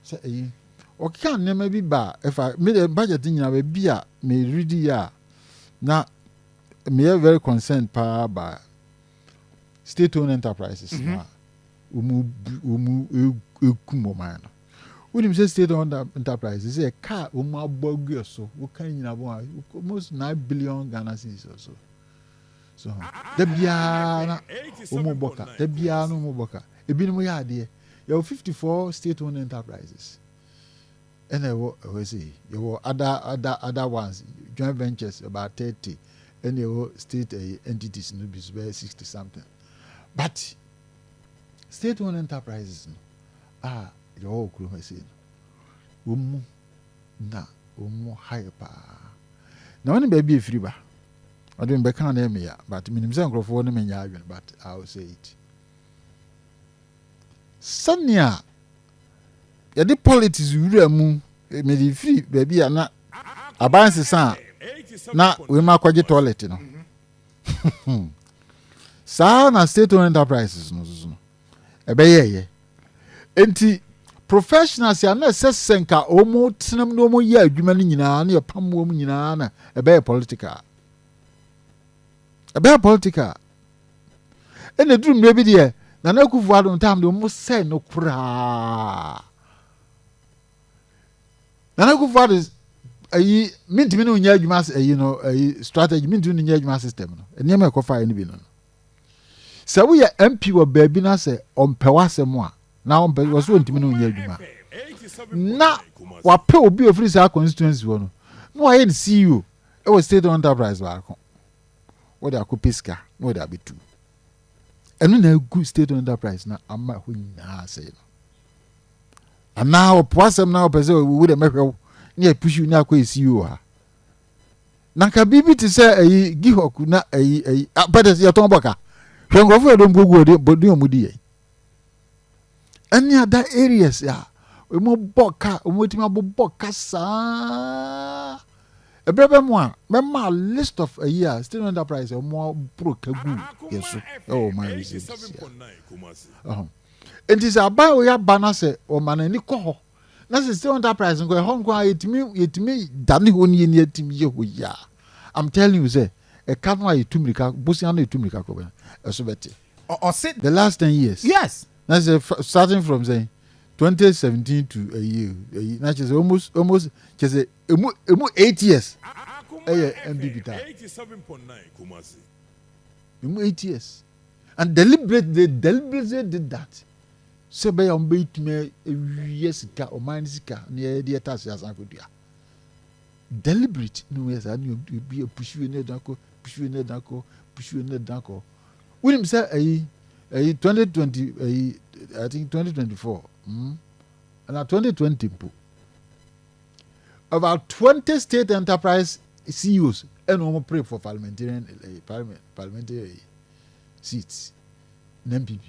Sɛ ɛyi ɔkeka nneɛma bi ba a, ɛfa me de budget nyinaa, baabi a meredi yɛ a na meyɛ very concerned paa ba state owned enterprises na wɔn ekum ɔman no. Wonim sɛ state owned enterprises sɛ kaa wɔn abɔ agu so, wɔka nyinaa bɔ a, almost 9 billion Ghana cedis or so. So da biara na wɔn bɔ ka, da biara na wɔn bɔ ka. Ebinom yɛ adeɛ. Yɛwɔ 54 state owned enterprises ɛna ɛwɔ sɛ yɛwɔ other ones, joint ventures about 30, ɛna ɛwɔ state entities no bi so bɛyɛ 60 something. But state owned enterprises no a yɛwɔ wɔ kurom ha sei no, wɔn mu na wɔn mu ha yɛ paa na wɔn ne baabi efiri ba. Ɔde mi bɛka na ɛmi ya, but minim sɛ nkurɔfoɔ ne mi nya adwene, but I will say it. Sɛnea yɛde politics wura mu, mede firi baabi a na aban sesa a na wei mu akɔgye toilet no saa na state owned enterprises no soso no ɛbɛyɛ yɛ. Nti professionals a na ɛsɛ sɛ nka wɔn tenam na wɔn yɛ adwuma no nyinaa na yɛpam wɔn nyinaa na ɛbɛyɛ political, ɛbɛyɛ political. Ɛna duru mmerɛ bi deɛ, Nana Akufo Addo ntam de, wɔn sɛɛ no koraa. Nana Akufo Addo ayi mintimi ne nyɛ adwuma ayi no, ayi strategy mintimi ne nyɛ adwuma system no, nneɛma ɛkɔfa yɛ no bi no, sɛ woyɛ MP wɔ baabi na sɛ ɔmpɛ w'asɛm a, na ɔmpɛ wɔso ɔntumi ne nyɛ adwuma na wapɛ obi ofiri saa constituency hɔ no na wayɛ no CEO ɛwɔ state enterprise baako, wɔde akɔpɛ sika na wɔde abɛtu. Ɛno na egu state enterprise na ama ɛhɔ nyinaa sɛɛ no. Anaa ɔpo asɛm na ɔpɛ sɛ owu dɛ mɛhwɛ wo ne yɛ push ne akɔ yɛ CEO ha. Na nka biribi te sɛ ɛyi GIHOC na ɛyi apɛtɛ sɛ yɛtɔn bɔka. Hwɛ nkurɔfoɔ yɛ dɔm kogu ɔde bɔde ɔmo di yɛn ɛne other areas a ɔmo bɔ ka, ɔmo tumi abobɔ ka saa. Ɛbrɛ bɛ mu a mɛma list of ɛyi a state enterprise a ɔmo aboro ka gu yɛ so ɛwɔ ɔman yi sɛ bisia ɔhɔn. Nti sɛ aban wo yɛ aba na sɛ ɔma n'ani kɔ hɔ na sɛ state enterprise nkɔ ɛhɔ nko a yɛtumi dane hɔ ne yɛ ni yɛtumi yɛ hɔ yi a, I'm telling you sɛ ɛka no a yɛtu mirika, bosia no yɛtu mirika kɔ bɛ ɛso bɛte. Ɔse the last 10 years. Na sɛ starting from say 2017 to ɛyi ɛyi na kyerɛ sɛ almost kyerɛ sɛ emu 8 years ɛyɛ NPP time, emu 8 years, and deliberate they deliberately did that sɛ bɛyɛ a wɔn bɛtumi awie sika, ɔman no sika ne yɛde yɛ tax asan akɔdua. Deliberate ne wɔn yɛ saa ne obi push wei ne ɛdan kɔ, push wei ne ɛdan kɔ, push wei ne ɛdan kɔ. Wonim sɛ ɛyi 2020 ɛyi, I think 2024 na 2020 mpo, about 20 state enterprise CEOs ɛna wɔn pray for parliamentarian parliamentary seats na NPP.